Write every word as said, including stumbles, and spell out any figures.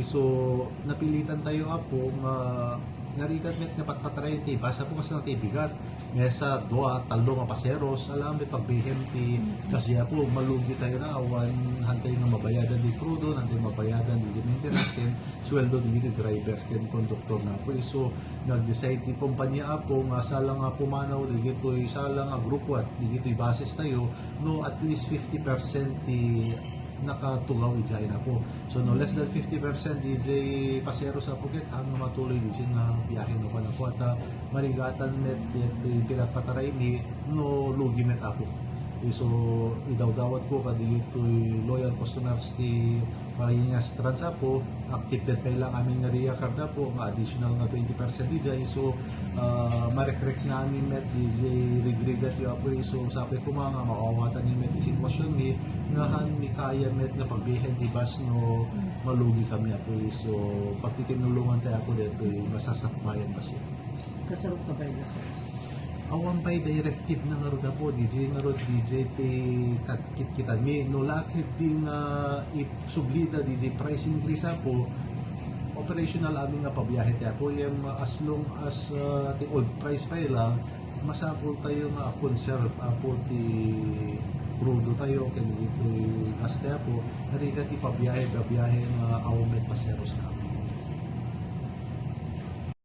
So, napilitan tayo, Apo, nga narigat met nga patpataray ti bus, Apo, kas nagbigat. Mesa, dua, tallo nga paseros, alam met pagbihem ti kasi, Apo, malugi tayo na, awan hantay nga mabayadan di krudo, hantay mabayadan di maintenance, ken sweldo di driver, ken konduktor na, Apo. So, nag-decide ti kompanya, Apo, nga sala nga pumanaw, digitoy sala nga group one, digitoy buses tayo, no, at least fifty percent ti nakatugaw idiay, Apo. So, no less than fifty percent diay paseros, Apo, ket haan nga matuloy diay nga biyahe no kan, Apo, at, ah, marigatan met diay pinagpataray mi no lugi met, Apo. So, idawdawat ko kadagitoy loyal customers ti Marinas Trans, Apo, active pay lang amin nga Ria card, Apo, nga additional nga twenty percent diay. So, ah, marekrek namin met diay rigrigat yo, Apo. So, sapay koma nga maawatan yo met ti sitwasyon mi, nga haan mi kaya met nga pagbihen ti bus no malugi kami, Apo. So, pagtitinulongan tayo, Apo, ditoy masasakbayan bus. Kasarok ka ba ila, sir? Awan pay directive na ngarud, Apo, diay ngarud, diay ti kat-, kitkitan mi. No, lakit di nga ip-, subli da diay price increase, Apo, operational amin nga pabiyahe ti, Apo, ngem as long as, ah, ti old price pay lang, masapul tayo nga conserve, Apo, ti krudo tayo, ken itoy gas tayo, Apo, narigat ti pabiyahe, pabiyahe nga awan met paseros na.